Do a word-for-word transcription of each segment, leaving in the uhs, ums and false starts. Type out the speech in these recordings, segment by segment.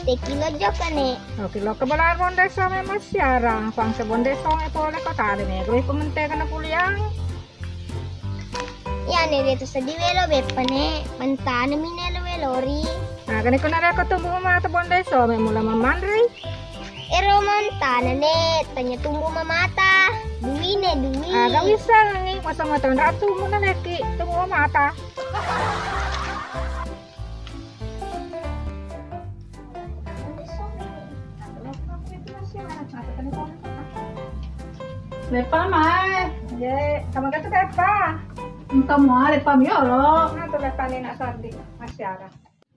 Kilo jokka ne. Oke, lo kebelar bonde some massiara. Fangsa bonde some pole ko tadi ne. Gue pemente kena puliang. Iyane de to seddi welo beppane, mentana mi ne lo welori. Aga ne ko narekko tumbu mamata bonde some mula mamanre. Ero mentana ne, tanya tumbu mamata, duine dui. Aga wissengngi, masa mata nda tumbu na leki tumbu mamata. Leppa mae. Ye, kamagatu Leppa? Engka mua Leppa miolo. Nah, tu Leppa ni nak sardi, massiara.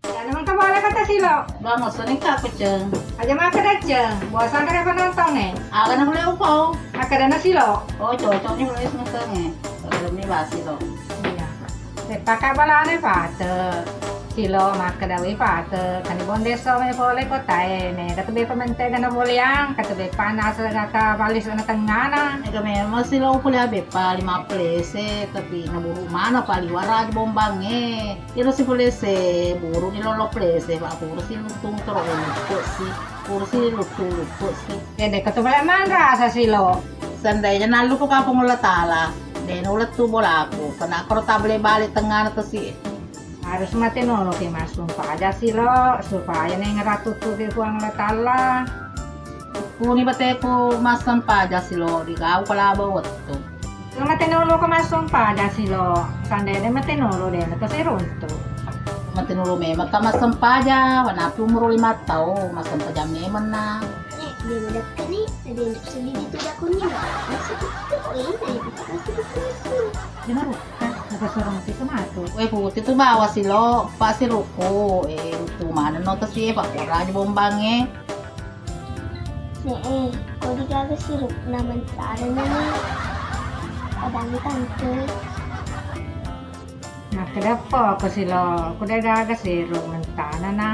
Dana mangka bola kata silo. Ba, maksudnya engka apa, Ceng? Aja makkeda, Ceng. Bosan kare penontongnge. Aga na boleh upo. Makkeda na silo. Oh, cocok ni boleh sengasengnge. Kalau ni basi lo. Iya. Sepakat balane pate. Silo makkeda we pate. Kani bondeso me pole kotae. Me katu be pementega na boleang. Katu be panas gaka balis na tengana. Ega memang silo pole abe pa lima belas, tapi na buru mana pa liwara bombangnge. Iro si polese, buru ni lolo polese, pa pura si lutung toro lutuk si, pura si lutung lutuk si. Ede katu bale manrasa silo. Seandainya nalluko kapang Allah Ta'ala, de nulettu bolaku, kena koro tabale bale tengana tesi. Harus mate nolo ke massumpaja silo, supaya neng ratu tu ke Puang Allah Ta'ala. Kuni bateku massumpaja silo, digau kalaba wettu. Lo mate nolo ko massumpaja silo, sandene mate nolo de na kasi runtu. Mate nolo memang ka massumpaja, wanapi umur lima tau, massumpaja memang na. Eh, dia madakkani, tadi untuk sedih itu dah kuning. Masih itu, oh ini tadi kita kasih itu. Gimana? Kan, apa sorong itu matu. Weh, putih tu bawa silo, pasti ruku. Eh, itu mana nonton sih, Pak Kura aja bombangnya. Ne'e, ko degaga sirupna mentana ni. Padangi tante. Makkeda poko silo, ko degaga sirup mentana na.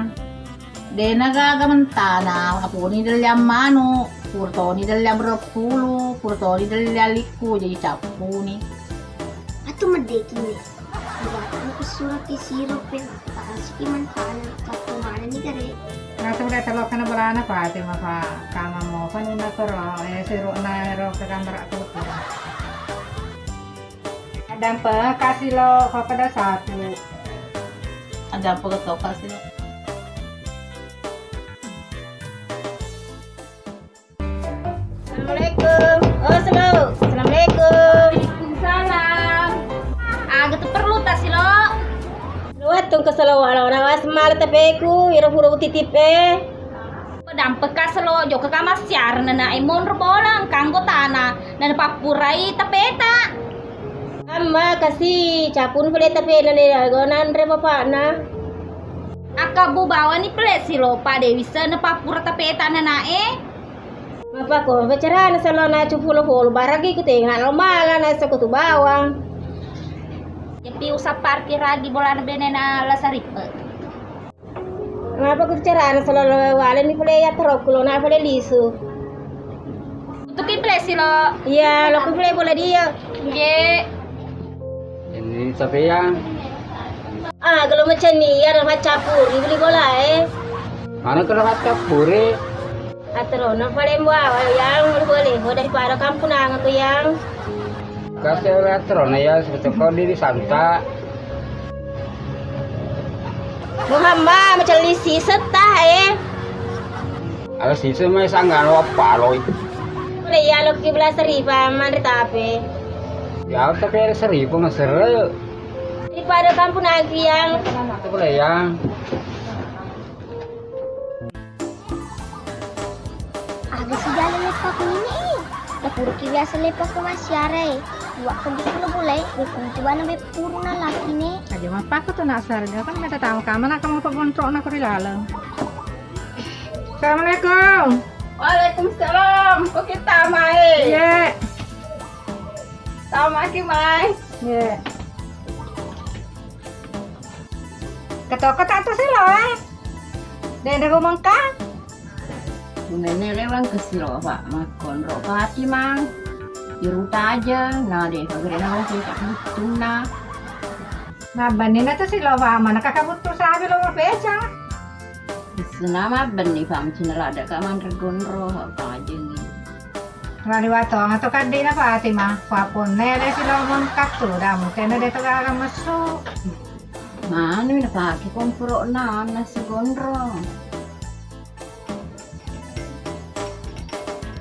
Dena gaga mentana, apuni delliang manu, purtoni delliang berepulu, purtoni delliang likku, jadi cappuni. Atu medeki ni. Buatkan ku suraki sirup ya, tak asiki mentana, satu mana ni gare. Nasa udah telok kena belana pati maka kama mau kan una koro, eh, sirup na ero ke gambar aku tu. Ada apa kasih lo, kau pada satu. Ada apa kau kasih lo? Assalamualaikum. Oh, Selo. Assalamualaikum. Waalaikumsalam. Aga tu perlu ta, Selo? Lo wettung ke Selo, wala-wala was mala tapeku, iro pura utitip e. Dampeka Selo, jokka ka massiar nana e monro bolang kanggo tana, nana pappurai tapeta. Amma kasi capun pale tapena ne, go nanre bapakna. Akkabbu bawani pale Selo, pa de wisseng napappura tapeta nana e. Mapakko, pacarana Selo na cupulo polo, baragi ku tenga lo mala na sekutu bawang. Jepi usapparki ragi bolana benena La Saripe. Mapakko carana Selo lo waleni pale ya terokku lo na pale lisu. Tuki pale Selo. Iya, lo ku pale bola dia. Ye. Ini sapeang. Ah, kalau macam ni, ya, ada macappuri, beli bola, eh. Mana kalau macappuri? Aterona palembo awa yang boleh, oh, daripada kampunang aku yang. Kasih aterona ya, sebetulnya kau diri santa. Muhammad, macam lisi setah, eh. Ala sisu mai sanggano apa lo itu? Boleh ya, lo kibla seribu, manre tape. Ya, tapi ada seribu, Mas, sere. Daripada kampunang aku yang. Itu boleh ya. Aga si jala leppa kunini e. Napuruki biasa leppa ko massiara e. Dua kebbu lo bule, bekuntu bana beppuru na lakine. Aja mappaku tu nak sarga kan meta tau kamana kamu pegontrok nak ri laleng. Assalamualaikum. Waalaikumsalam. Kok kita mai? Iya. Tau maki mai? Iya. Ketok-ketok tu silo, eh. Dendeng rumengka. Nene lewang ke silo, Pak. Makon ro pati, Mang. Iruta aja. Nah, deh, kagak ada orang punya tak butuh, nah. Nah, bandingnya tu silo, Pak. Mana kakak butuh sabi lo mau beca? Senama benni pamcina ladde ka manre gonro, apa ajengi. Lali watong atau kaddi na Fatima, papun nele silo mengkat tu damu kena de to gaga mesu. Manu na pake komporo na nasi gonro.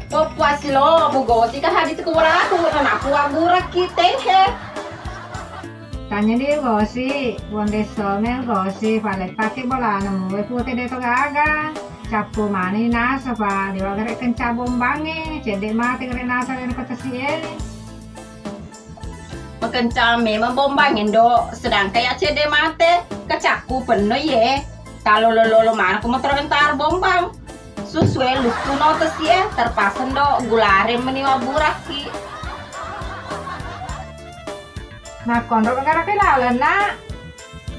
Poppa silo bugosi ka hadis ku bola aku, na aku aburaki tengke. Tanya di gosi, wonde some gosi, pale pake bola nemu we pute de to gaga. Cappu mani nasa pa, liwa gare kenca bombange, cedde mate gare nasa gare patasi e. Makencang memang bombang endo, sedangkan ya cedde mate, kecakku penno ye. Talo lolo mana ku motor entar bombang. Susue lukku no tesie, terpaksa ndo gulare meni waburaki. Nakkonro kagara ke laleng na.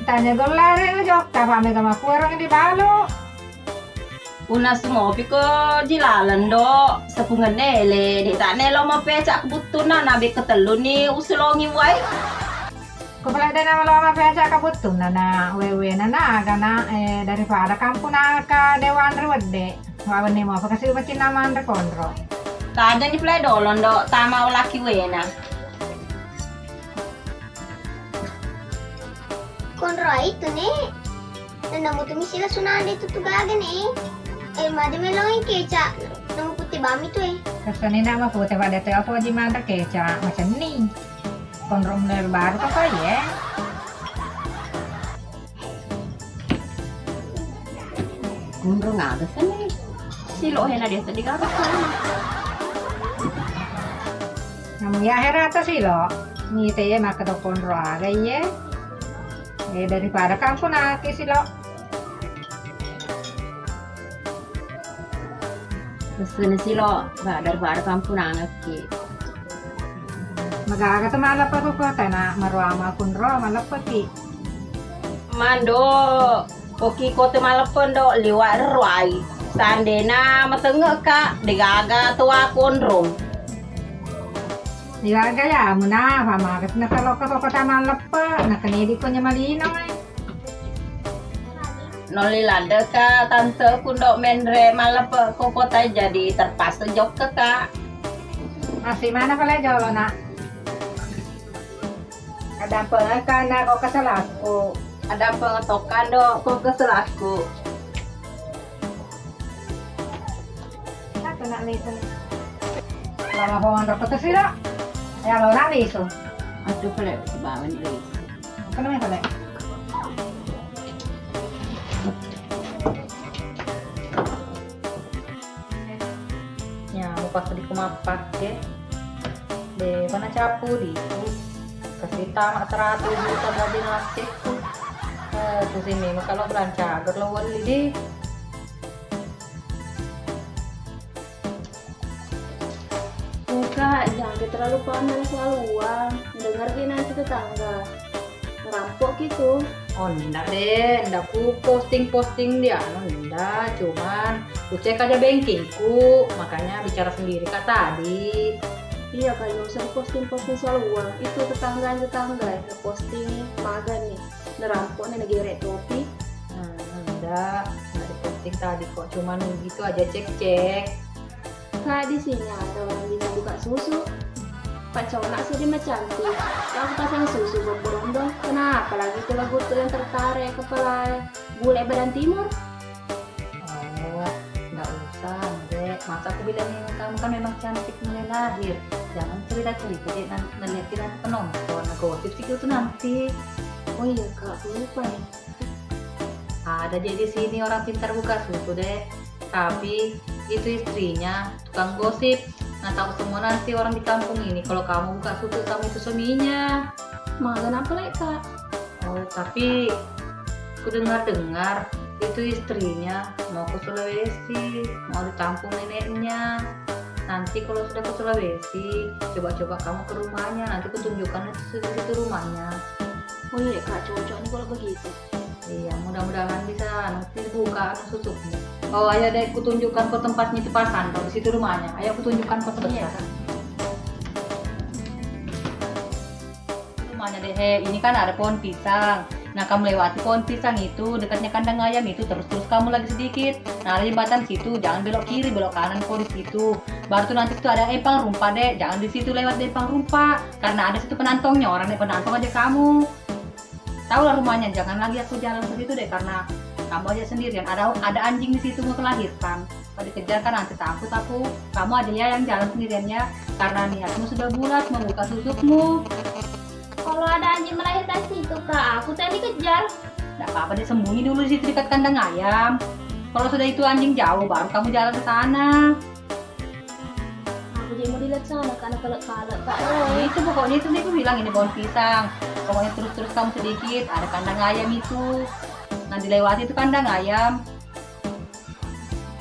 Tanya gollare jokka pa mega makuarang di balu. Unna sumopi ko ji laleng do, sepungenne ele, de tane lo mapeca kebuttunna, na be ketelluni usulongi wai. Ko pale dena lo mapeca kebuttunna na wewe na naga na, eh, daripada kampung naka dewan rewedde. Wawenni mo apa kasi ubacinna manre konro. Tajani pale dolong do, tama olaki wena. Konro itu ne. Nana mutu misila sunana itu tu gaga ne. Eh, made melong keca. Namu putih bami tu eh. Rasanya nak mah putih pada tu apa di mana keca macam ni. Konro model baru apa ya? Konro ngaga sini. Silo hena dia tadi gaga sana. Namu ya hera atas silo. Ni te ya maka do konro aga iye. Eh, daripada kampung naki silo. Pessene silo, ba, daripada kampung nangekki. Magaga tu maleppe ko kota na maruama kunro maleppe ki. Mando, oki kota maleppe ndo liwa ruai. Sandena matenge ka, degaga tua konro. Degaga ya muna, pamaga na kalo ko kota maleppe, na kenedi ko nyamalino eh. Nolli laddeka tante kundo menre maleppe ko kota jadi terpaksa jokkeka. Masih mana pale jolo nak? Adampengeka nak ko kesalaku. Adampeng tokka ndo ko kesalaku. Apa nak lisu? Lama hongan rokok tuh sih dok. Ya lo nak lisu. Aduh pale bawa ni lisu. Apa namanya pale? Ya, mau pas di kumapak ya. De, mana capu di? Kasih tamak seratus juta gaji nasibku. Eh, pusing memang kalau belanja agar lo wali di. Enggak, jangan terlalu pamer soal uang. Dengar gak nanti tetangga. Ngerampok gitu. Oh, ndak deh, ndak ku posting-posting dia, anu, ndak. Cuman ku cek aja bankingku, makanya bicara sendiri kak tadi. Iya kak, nggak usah posting-posting soal uang. Itu tetangga-tetangga yang posting maga nih. Nerampok nih, negere topi. Hmm, ndak, ndak diposting tadi kok. Cuman gitu aja cek-cek. Kak, di sini ada orang bisa buka susu. Pak Conak sedih cantik. Aku pasang susu berondong. Kenapa lagi itu lagu tuh yang tertarik kepala bule badan timur? Oh, nggak usah, Dek. Masa aku bilang ini, kamu kan memang cantik mulai lahir. Jangan cerita-cerita, Dek. Nanti, nanti penonton, nah, gosip sih itu nanti. Oh iya, Kak, aku lupa nih. Ada je di sini orang pintar buka susu, Dek. Tapi itu istrinya tukang gosip. Nah, tahu semua nanti orang di kampung ini kalau kamu buka susu sama itu suaminya. Malah kenapa, Lek, Kak? Oh, tapi ku dengar-dengar itu istrinya mau ke Sulawesi, mau ditampung neneknya. Nanti kalau sudah ke Sulawesi, coba-coba kamu ke rumahnya, nanti kutunjukkan itu, itu rumahnya. Oh iya, Kak, cocok nih kalau begitu. Iya, mudah-mudahan bisa nanti buka anu susukmu. Oh, ayo deh, kutunjukkan ke tempatnya itu pasang, kalau di situ rumahnya. Ayo kutunjukkan ke tempatnya. Iya, Kak. Rumahnya deh, he, ini kan ada pohon pisang. Nah, kamu lewati pohon pisang itu, dekatnya kandang ayam itu, terus-terus kamu lagi sedikit. Nah, ada jembatan situ, jangan belok kiri, belok kanan kok di situ. Baru tuh nanti tuh ada empang rumpa, Dek. Jangan di situ lewat di empang rumpa, karena ada situ penantongnya, orang yang penantong aja kamu. Tahulah rumahnya, jangan lagi aku jalan ke situ deh, karena kamu aja sendirian. Ada ada anjing di situ mau melahirkan. Kalau dikejar kan nanti takut aku. Kamu aja ya yang jalan sendirian ya, karena niatmu sudah bulat membuka susukmu. Kalau ada anjing melahirkan situ, Kak, aku tak dikejar. Nggak apa-apa deh, sembunyi dulu di situ dekat kandang ayam. Kalau sudah itu anjing jauh, baru kamu jalan ke sana. Aku jadi mau dilihat sana, karena kalau kalau Kak Roy. Itu pokoknya itu dia bilang ini pohon pisang. Pokoknya terus-terus kamu sedikit, ada kandang ayam itu. Nah, dilewati itu kandang ayam.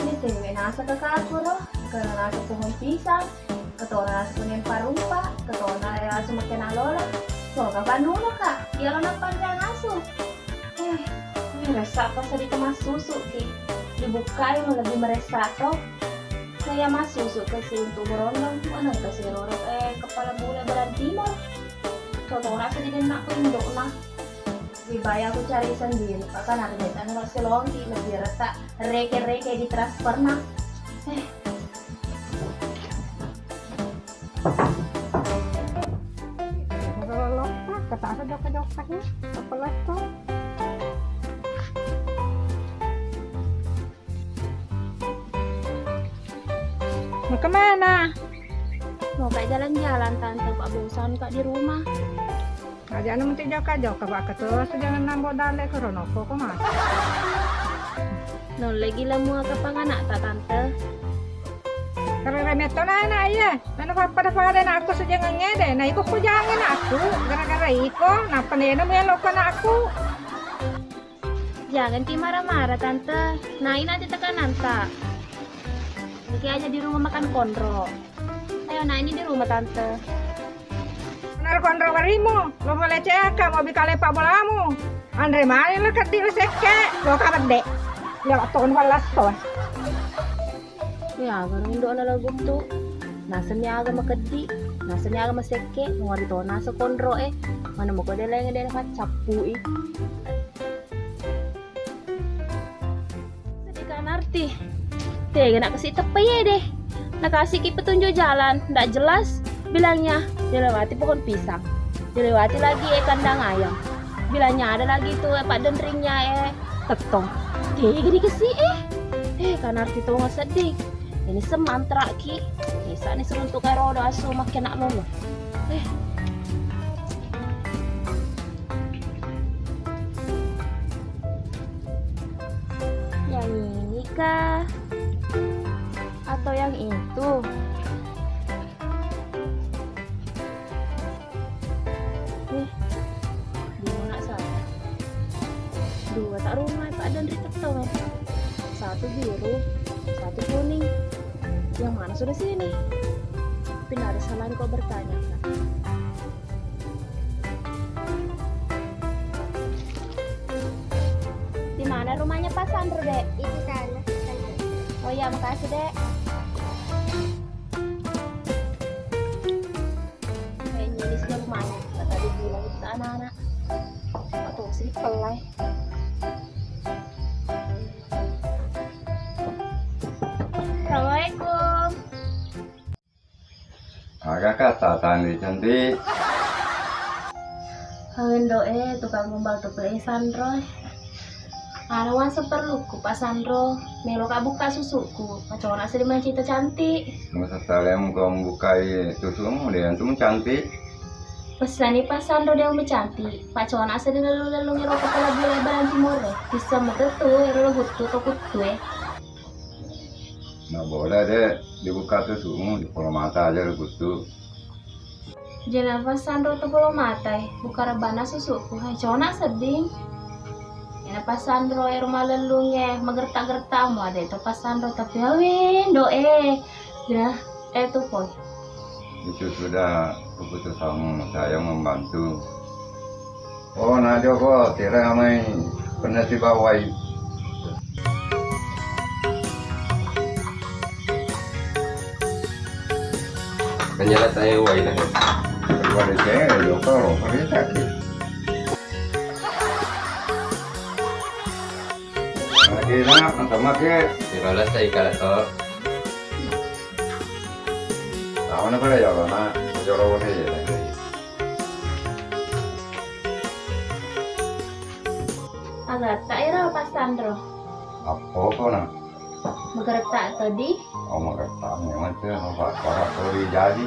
Ini cewek nasa ke kakuro, karena nasa pohon pisang, ketona nasa pohon parumpa, ketona ya semakin alolo. So, kapan nuno, Kak? Dia lo napang asu. Eh, meressa apa sedikit massusu ki. Dibukai mau lebih meressa to. Saya massusu ke si untuk berondong, mana ke si roro, eh, kepala bule badan timur. Coba rasa di denak indok nah. Lebih baik aku cari sendiri, bahkan ada metang lo selongki lebih retak reke-reke di transfer nah. Eh. Kalau lokta, kata ada jokka-jokka ya, kepala tuh. Mau kemana? Mau kayak jalan-jalan, Tante. Pak, bosan, Kak, di rumah. Aja anu mesti jokka-jokka, Pak, ketua sudah nambah dalek ke Ronoko, kok, Mas? Nulle gila mua kapang anak tak, Tante? Karena remetto na anak iya. Nana pada-pada anakku sejangan ngede. Nah, iko ku jangan anakku. Gara-gara iko, napa nena melok anakku. Jangan ki marah-marah, Tante. Naik nanti tekananta. Niki aja di rumah makan konro. Ayo, nah ini di rumah, Tante. Benar konro karimu, lo boleh cek, mau bikale pak bolamu. Andre mani lo keddi lo sekke, lo kabedde. Ya, waktu kan balas tuh. Ya, aga ro indo'na lao guttu. Nasenni aga makeddi, nasenni aga masekke, muari to nase konro'e. Mana moko de laing de maccappu'i. Sedih Kak Narti. Tega nak kasi teppa ye deh. Nakasih ki petunjuk jalan, ndak jelas. Bilangnya, dilewati pohon pisang. Dilewati lagi, eh, kandang ayam. Bilangnya ada lagi itu, eh, pak denringnya, eh, tettong. Tega dikasi, eh. Eh, Kak Narti tonga sedih. Ini semantra ki. Bisa nih seruntuk karo do asu makin nak lolo. Eh. Yang ini kah? Atau yang itu? Eh, dua nak satu. Dua tak rumah, tak ada dari tettong, eh. Satu biru, satu kuning. Yang mana sudah sini? Tapi nggak ada salahnya kok bertanya, Kak. Di mana rumahnya Pak Sandro, Dek? Itu sana. Oh iya, makasih, Dek. Kayaknya ini sudah rumahnya. Kata dia bilang itu anak-anak. Atau sih pelai. Assalamualaikum. Aga kata tandi cantik. Hawendo e tukang gombal tu pele Sandro. Anu wase perluku Pak Sandro, melo ka buka susuku. Pacona sedih mancita cantik. Masa salem kau bukai susumu dia antum cantik. Pesani Pak Sandro dia umi cantik. Pacona sedih lelu-lelu ngero kepala bule badan timur. Bisa metetu ero guttu to kuttu e. Nah, boleh deh dibuka susumu, di polo mata aja lu kutu. Jena Pak Sandro tu polo mata e, buka rebana susuku. Hai, cona seding. Jena Pak Sandro e rumah lelung e, magertak-gertak mu ada itu Pak Sandro tapi awin do e. Jena e tu poi. Itu sudah keputusanmu, saya membantu. Oh, na joko, tira mai pernah si bawai. Kanyala tayo wai na. Wale saya joko, wale sakit. Ina, sama ke. Dibalas saya kalau to. Tahu na pada ya, na. Jolo ni. Aga tak ira Pak Sandro. Apa kau na? Magaretta tadi. Oh, magaretta memang tu, apa, apa, apa jadi?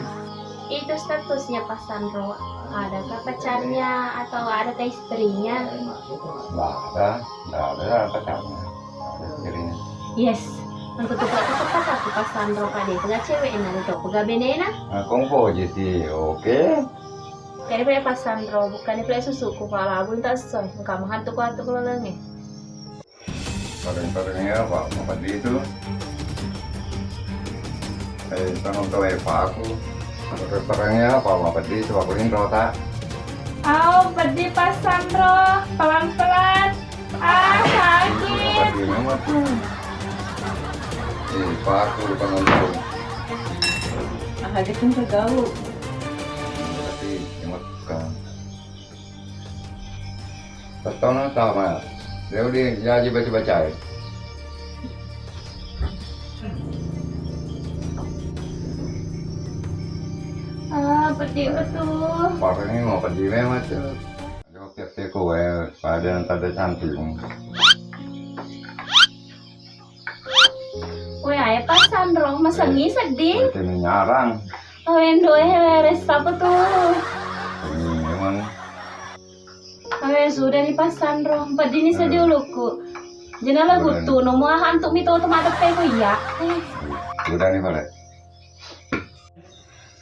Itu statusnya Pak Sandro. Adakah pacarnya atau adakah istrinya? Nggak ada, nggak ada pacarnya, nggak ada istrinya. Yes, untuk tuh aku sempat aku Pak Sandro pada itu gak cewek nanti tuh, gak benena. Nah, kongko aja sih, oke. Jadi pada Pak Sandro, bukan pada susuku, Pak Labu, tak sesuai. Kamu hantu kuat tuh kalau lagi. Pareng-parengnya apa? Apa di itu? Eh, tanggung tahu apa aku? Pareng-parengnya apa? Apa di itu? Aku ini rota. Au, pedih Pak Sandro. Pelan-pelan. Ah, sakit. Apa di memang? Eh, Pak, aku lupa nonton. Ah, gitu kagau. Tapi, emak kan. Tettona tama. Dia udah jaji baca-baca. Ah, pedih betul. Parah ini mau pedih memang tuh. Ada waktu aku, eh, pada yang tanda cantik. Wé, aé Pak Sandro, masengngi sedding. Wé, teni nyarang. Awé ndoé ressa apa tuh? Ini memang. Awé sudah nih Pak Sandro, pedini sedih ulukku. Jena lagu tuh, nomo hantu mi toto madeppe ko iya. Eh. Sudah nih, Pak.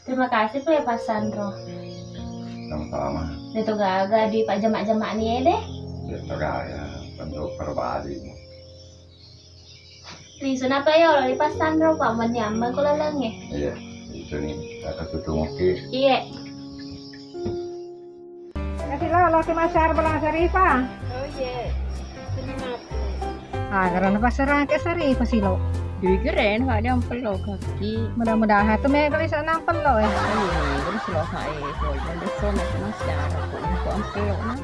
Terima kasih Pak ya Pak Sandro. Sama-sama. Itu gaga di Pak Jemak-Jemak nih ya deh. Itu gaya bentuk pribadi. Lisu napa ya Allah di Pak Sandro Pak meni ammeng ko laleng ya. Iya, itu nih kata tutu ngopi. Iya. Kasi lo lo ki masar belang Syarifah. Oh iya. Sini maaf. Ah, karena pasarang ke Syarifah sih lo. Dui keren Pak dia ampel lo kaki. Mudah-mudahan tuh mega bisa nampel lo ya. Iya, terus lo saya kalau dan besok masih masih ada kok info ampel lo nah.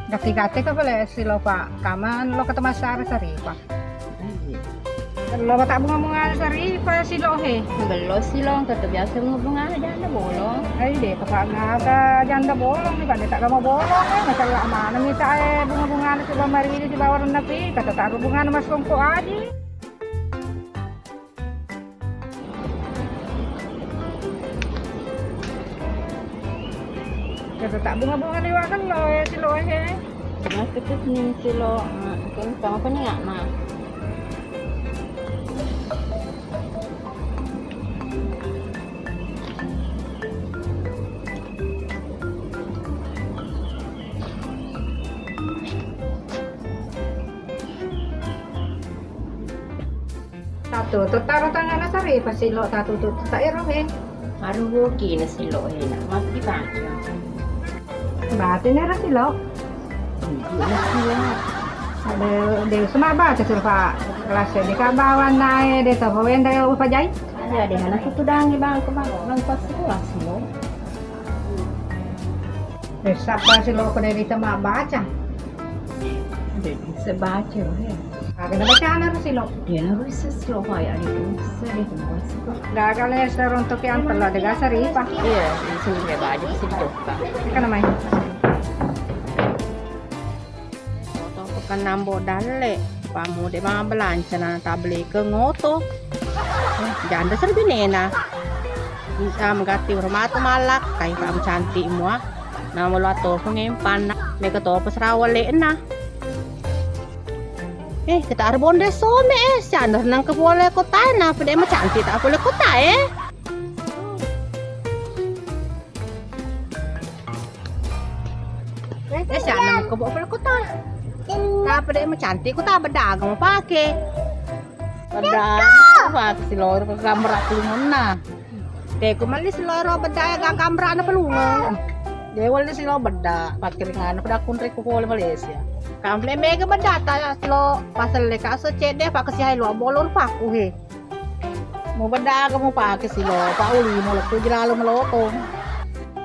Gatti-gatti ka pale silo pa kaman lo ketemu Syarifah. Iya. Lo mata bunga-bunga Syarifah silo he. Bello silo, engka to biasa bunga-bunga janda bolong. Ai de, kepala aga janda bolong nih, pada tak gama bolong eh. Masalah mana mita eh bunga-bunga na sibawa maridi sibawa renna pi, kata tak bunga na masongko aji. Kata tak bunga-bunga liwat kan lo ya silo eh. Nah, kecil nih silo, nah, kan sama apa nih ya, nah. Tatutu taro tangana Syarifah silo tatutu ta ero he. Aru woki na silo he na mati baca. Bati nera silo. Ibu na silo. Ada de sema baca silo pa kelas de ka bawa nae de to wenda upa jai. Iya de hana tutu dangi bang ke bang nang pas silo silo. Eh, sapa silo ko de ditema baca. Jadi sebaca ya. Aga na bacana ro silo. Ya, ro silo kaya itu. Sedih tuh. Gagal ya serontok yang telah dega Syarifah. Iya, itu ya baca sih tuh. Kan namanya. Oto pekan nambo dalle, pamude ma belanca na tabelekeng oto. Janda serbinena. Am gatti urmatu malak, kai pam cantik mua. Nama lo atau pengempan, mega to pesrawale na. Eh, kita ada bonde some eh, siander nang ke pole kota na, pede ma cantik tak pole kota eh. Eh, siander ke pole kota. Tapi pede ma cantik kota beda mau pakai. Beda apa sih lo gambar aku mana. Teku melli siloro bedaya gaga amrana pelunga. Dia wali silo beda, pakiringana pada kunri ku pole Malaysia. Kample mega beda ta silo pasal le kaso cede pak kesi hai lo bolor paku he. Mau beda kamu pakai silo, pak uli mau letu jelalo melotong.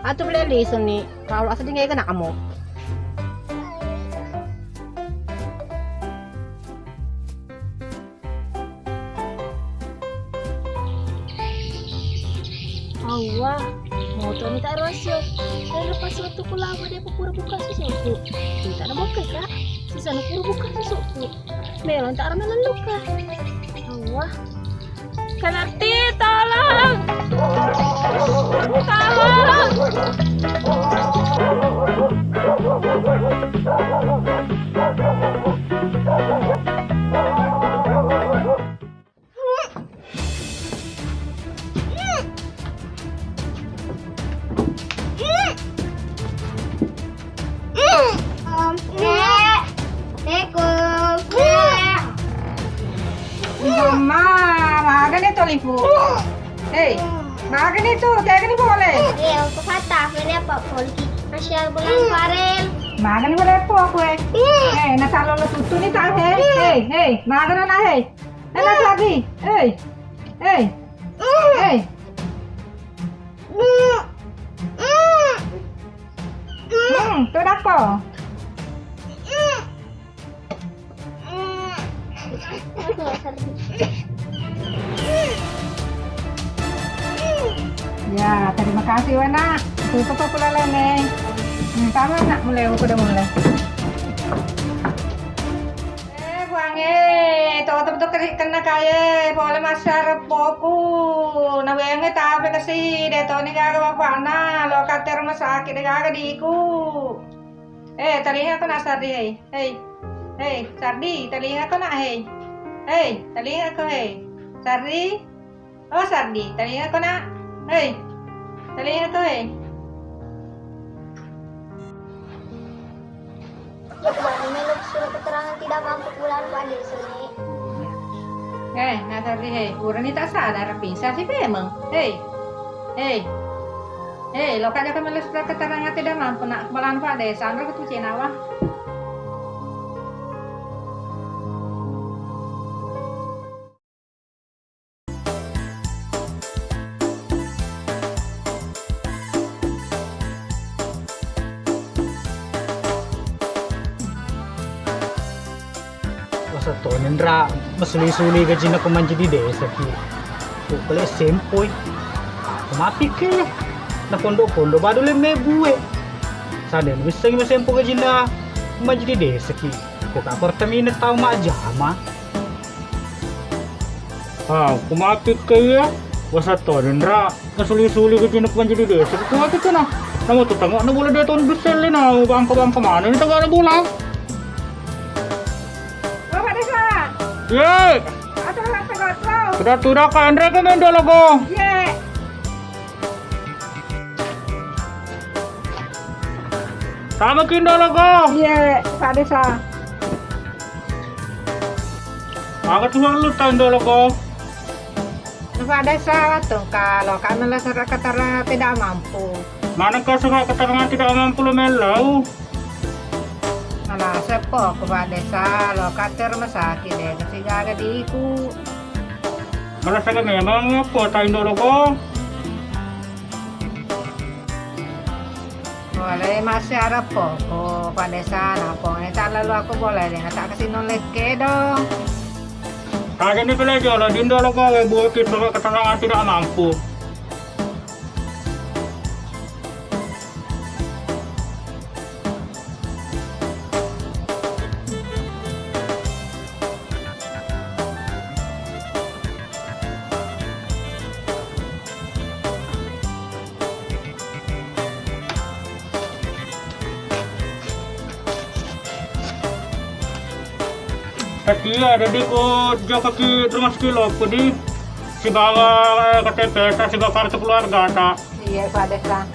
Atu beli lisu ni, kalau asa dingai kena amo. Wah, moto mi tak rasio. Lepas waktu ku lama dia pura buka susuku. Kita na buka ka. Sisa na pura buka susuku. Melon tak ramai lelluka. Wah. Kanarti, tolong. Tolong. Om, Nek. Assalamualaikum. Mama, magani to lipu. Hei, magani to, tegani pole. Iya, aku patah, ini apa polki? Masya Allah, bulan Farel. Magani pole apa aku, eh? Eh, na salo lo tutuni ta, hei. Hei, hei, magana na, hei. Enak lagi. Hei. Hei. Hei. Hmm, tuh dakko. Ya, terima kasih, Wana. Tutup aku lalane. Hmm, sama nak mulai, aku udah mulai. Eh, buange, toto betul keri kena kaye, pole masyarakat poku. Nawengnge tape kasi, de toni gaga bapakna, lo kate rumah sakit de gaga diku. Eh, telinga ko nak Sardi, hei. Hei. Hei, Sardi, telinga ko nak, hei. Hei, telinga ko, hei. Sardi. Oh, Sardi, telinga ko nak. Hei, telinga ko, hei. Ya, Pak, ini lo surat keterangan tidak mampu pulang, Pak Desa, nih. Eh, nak Sardi, hei, purani tak sadar, pingsan si memang. Hei, hei, hei, lo kaja kami lo surat keterangan tidak mampu nak pulang, Pak Desa, anro ketu cinawa. Masa toni nra masuli-suli gajinna ko mancaji desa ki. Ko kale sempoi. Ko mapi ke. Na kondo-kondo badu lemme bue. Sande wissengi masempo gajinna mancaji desa ki. Ko ka Pertamina tau majjama. Ah, ku mapi ke iya, wasa toni nra, nasuli-suli ke cina panjadi desa, ku mapi ke na. Namo tu tengok na bola dia tahun besel na, bangka-bangka mana ni tengok na bola. Bapak Desa. Ye. Atau lah tegak tau. Sudah, sudah, Kak Andre ke main dulu, Go. Ye. Tama ki Indo Logo. Iye, Pak Desa. Aga tu lu ta Indo Logo? Pak Desa, tu kalau kami lah surat keterangan tidak mampu. Mana kau surat keterangan tidak mampu lo melau? Malah sepo ku Pak Desa, lo kate rumah sakit de, kasi gaga diku. Malah saga memang apa ta Indo Logo? Boleh masih arep poko, Pak Desa, napong e tak lalu aku boleh deh, tak kasih nolek ke dong. Kagak nih pele jolo, Indo Logo, buat kita keterangan tidak mampu. Setia, jadi ku jokaki rumah sekilo, pudi sibawa, eh, K T P ta, sibawa kartu keluarga ta. Iya, Pak Desa.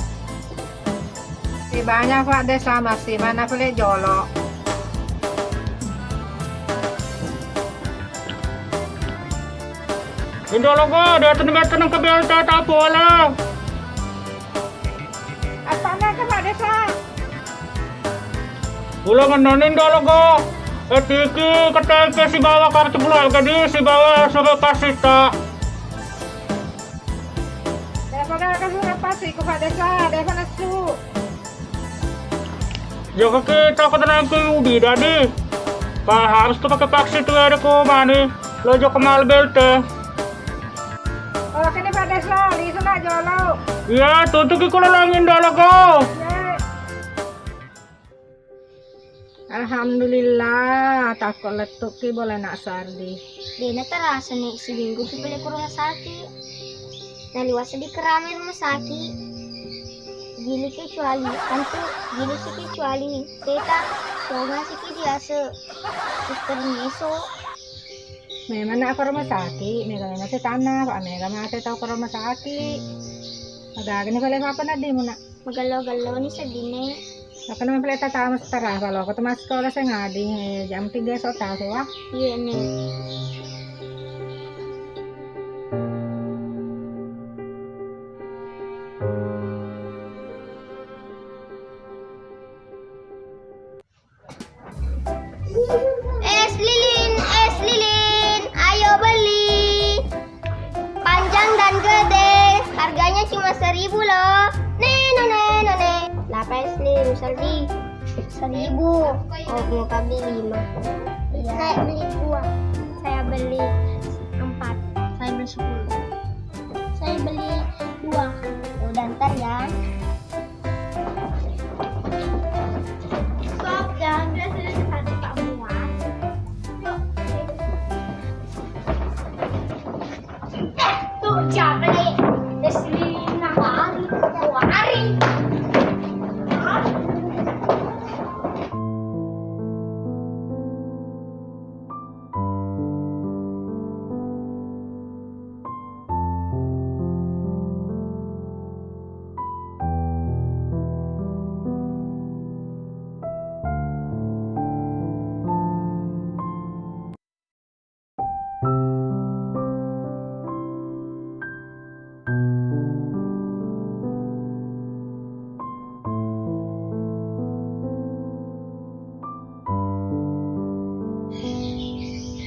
Masih banyak, Pak Desa, masih mana pele jolo. Indo Logo, dia tu nembak tenang ke B L T tak pola. Apa nak ke Pak Desa? Ulangan noni Indo Logo. Etiki K T P sibawa kartu keluarga di sibawa surat pasti ta. Daripada ke surat pasti ku Pak Desa, daripada su. Joko kita kau tenang ku ubi dadi. Pak harus tu pakai paksi tu ada ko mani. Lo joko mal B L T. Oh, kene Pak Tes lah, lisu nak jolo. Iya, tutuki kulo langin dolo ko. Alhamdulillah, takko lettuki bola nak Sardi. Dena terasa nih, seminggu ki beli ke rumah sakit. Naliwasa di kerame rumah sakit. Gili kecuali, antu gili si kecuali. Teta, coba si ki biasa. Suster Neso. Memang nak ke rumah sakit, mega memang setanna, Pak, mega mate tau ke rumah sakit. Aga-aga ni pale apa nak di mu nak? Magello-gello ni sedine. Apa nama pale tata mas tara, kalau aku tuh mas sekolah saya ngadi, jam tiga sota sih wah. Iya nih. Es lilin, es lilin, ayo beli. Panjang dan gede, harganya cuma seribu loh. Neno, neno, ne. Berapa es lilin, Sardi? Seribu. Oh, mau kami lima. Iya. Saya beli dua. Saya beli empat. Saya beli sepuluh. Saya beli dua. Udah, ntar ya. Stop, jangan biasa aja tadi Pak Muas. Tuh, siapa nih? Deslina hari, hari.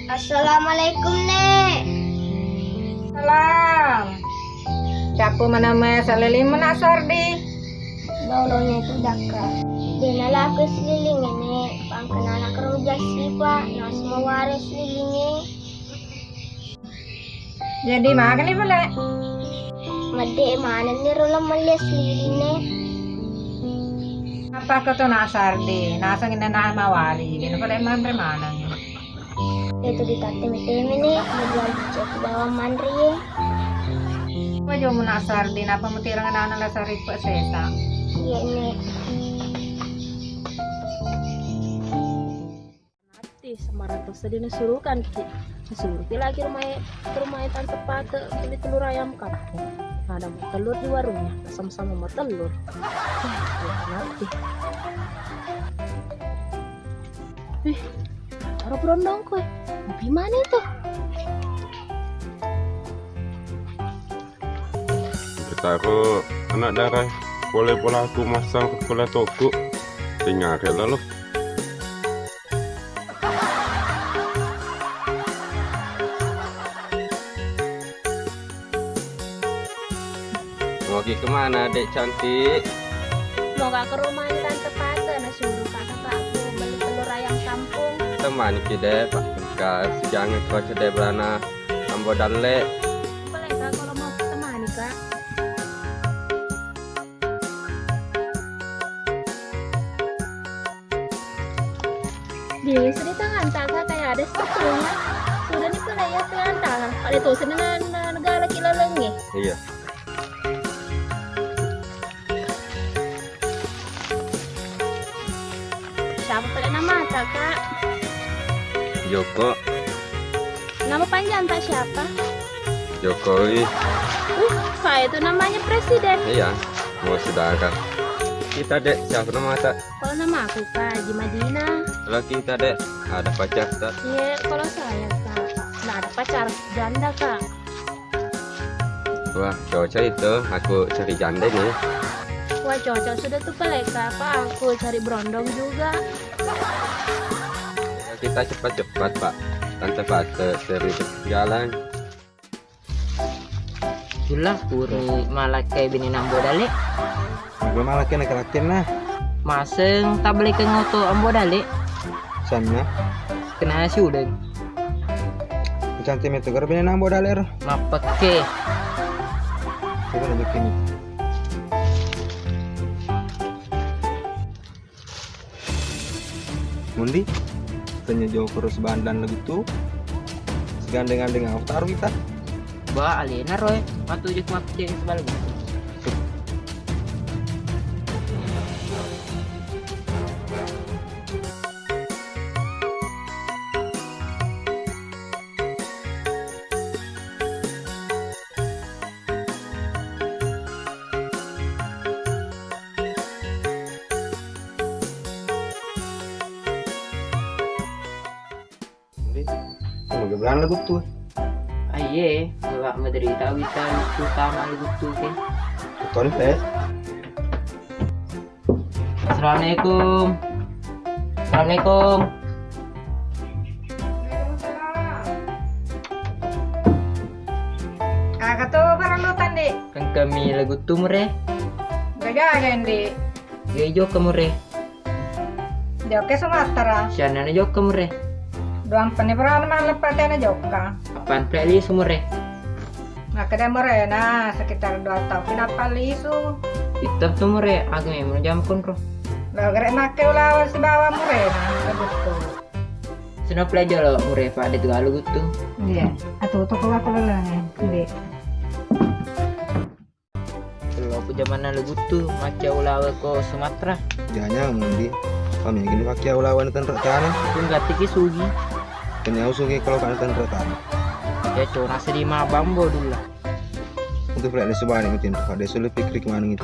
Assalamualaikum, Nek. Salam. Cappu manama salilin mu nak Sardi? Lolonya itu dakka. Dena laku selilinge, Nek. Pangkana anak kerja sipa, nas maware selilinge. Jadi magani pale? Mede manenni ro lemelle silinne. Apa ko to nak Sardi? Naseng inna na mawari. Gini pale manre maneng. Itu ditatte meteme ne, menjual cek bawang manre ye. Apa jomu nak Sardi? Napa mutirang anak la saripe sesa? Iya ne. Matti, sembarang tosa de nasurukan ki. Nasuruki lagi rumah, rumah tante Pate beli telur ayam kampung. Ada mau telur di warungnya, sama-sama mau telur. Matti. Ih, ada berondong kue. Tapi mana itu? Kita ko anak darah, boleh pola aku masang ke sekolah toko. Tinggal ke lalu. Mau ki kemana, Dek cantik? Mau ka ke rumah tante Pate, nasuruh kakak aku beli telur ayam kampung. Temani ki, Dek, Pak. Jangan kau cedek belana. Ambo dalle. Boleh, Kak, kalau mau temani, Kak. Di, sudah tangan tak, Kak, kayak ada sepatunya. Sudah nih, kalau ya, tangan tak, Kak. Ada tuh, sana, na, na, negara kilo lengi. Iya. Siapa pada namata, Kak? Joko. Nama panjang tak siapa? Jokowi. Uh, kayak itu namanya presiden. Iya, mau sedangkan. Kita, Dek, siapa namata? Kalau nama aku, Kak, Haji Madinah. Kalau kita, Dek, ada pacar tak? Iya, kalau saya, Kak, nggak ada pacar, janda, Kak. Wah, cocok itu. Aku cari janda nih. Wah, cocok sudah tuh, Peleka, Pak. Aku cari berondong juga. Kita cepat-cepat, Pak. Tante Fate seri jalan. Itulah puri malakkai bini nambo dale. Gue malah kena kerakin nah. Maseng tabelekeng oto ambo dale. Sanna. Kena si udeng. Cantik metu karo bini nambo dale ro. Mappeke. Coba aja kini. Mundi, tanya jauh terus bandan lagu tu. Segandeng-gandeng aku taruh kita. Ba, alena roe, matu je kuat je sebalik. Mage berang lagu tu. Aiye, mala menderita wita lucu sama lagu tu ke. Betul, Teh. Assalamualaikum. Assalamualaikum. Aga to parellu tandi? Kan kami lagu tu mure. Gaga, Ndi. Gai jokka mure. Jokka Sumatera. Sianna na jokka mure. Duang penni perana maleppa tena jokka. Apaan plek lisu mure? Makkeda murena sekitar dua tahun pinappa lisu. Ittap tu mure, aga memang jam konro. Lo gere makke ulawa sibawa murena, begitu. Sino plek jolo mure, Pak, de tu galu guttu. Iya, atu toko aku leleng, Ndi. Lo ku jamanna lo guttu, macca ulawa ko Sumatera. Janya mundi. Kami gini pakai ulawa ni tenro tana. Ku nggati ki sugi. Kenyau sugi kalau kan tenro tana. Ya cona sedih ma bambo dulu lah. Untuk plek de subani mutin, pada sulit pikir kemana gitu.